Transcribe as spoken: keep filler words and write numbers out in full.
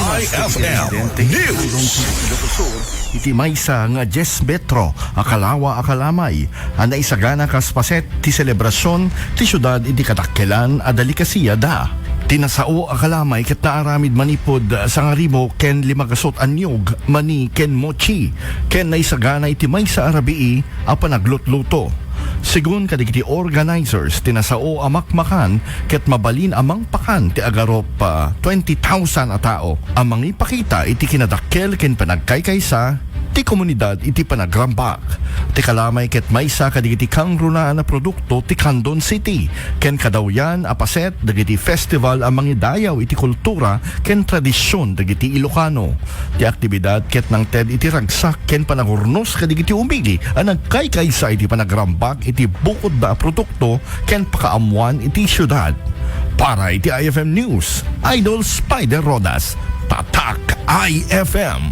I F M News. Iti maysa nga dies metro a kalawa a kalamay a naisagana kas paset ti selebrasion ti siudad iti kadakkelan a dalikasia da. Ti nasao a kalamay ket naaramid manipud sangarimo ken limagasut a niyog, mani ken mochi, ken naisagana iti maysa a rabii a panaglutluto. Segun kadagiti organizers, ti nasao a makmakan ket mabalin a mangpakan ti agarup, ah, twenty thousand a tao a mangipakita iti kinadakkel ken panagkaykaysa ti komunidad iti panagrambak. Ti kalamay ket maysa kadagiti kangrunaan a produkto ti Candon City ken kadawyan a paset dagiti festival a mangidayaw iti kultura ken tradision dagiti Ilocano. Ti aktibidad ket nangted iti ragsak ken panagurnos kadagiti umili a nagkaykaysa iti panagrambak iti bukodda a produkto ken pakaammoan iti siudad. Para iti I F M News, Idol Spider Rodas, Tatak I F M.